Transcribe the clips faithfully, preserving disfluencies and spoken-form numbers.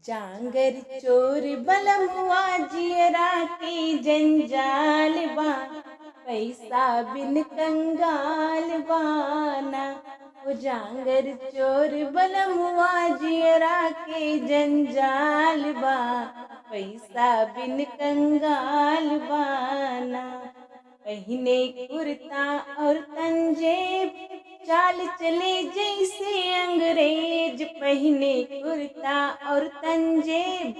जांगर चोर बलमुआ जियरा के जंजाल बा, पैसा बिन कंगाल बाना। ओ जांगर चोर बलमुआ जियरा के जंजाल बा, पैसा बिन कंगाल बाना। पहिने कुर्ता और तंजेब, चाल चले जैसे अंग्रेज। पहिने कुर्ता और तंजेब,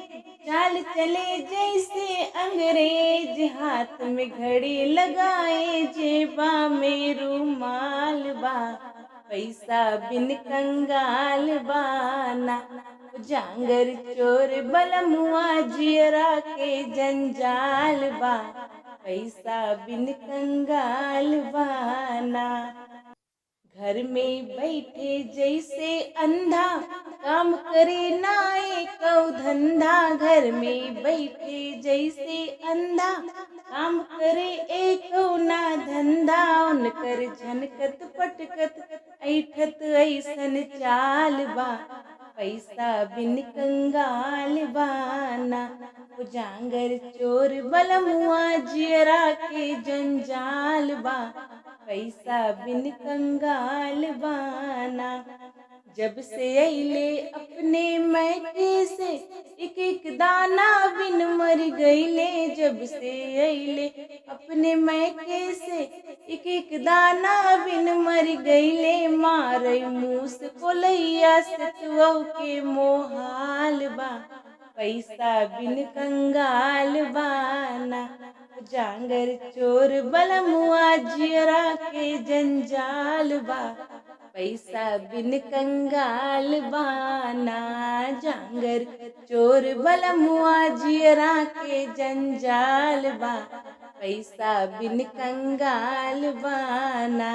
चाल चले जैसे अंग्रेज। हाथ में घड़ी लगाए, जेबा में रुमाल बा, पैसा बिन कंगाल बाना। जांगर चोर बलमुआ जियरा के जंजाल बा, पैसा बिन कंगाल बाना। घर में बैठे जैसे अंधा, काम करे ना एको धंधा। घर में बैठे जैसे अंधा, काम करे एको ना धंधा। उनकर झनकत पटकत ऐठत ऐसन चाल बा, पैसा बिन कंगाल बाना। ओ जांगर चोर बलमुआ जियरा के जंजाल बा, पैसा बिन कंगाल बाना। जब से अइले अपने मैके से, एक एक दाना बिन मर गइले। जब से अइले अपने मैके से, एक एक दाना बिन मर गइले। मारे मूस कोलैया से तुअव के मोहाल बा, पैसा बिन कंगाल बाना। जांगर चोर बलमुआ जियरा के जंजाल बा, पैसा बिन कंगाल बाना। जांगर चोर बलमुआ जियरा के जंजाल बा, पैसा बिन कंगाल बाना।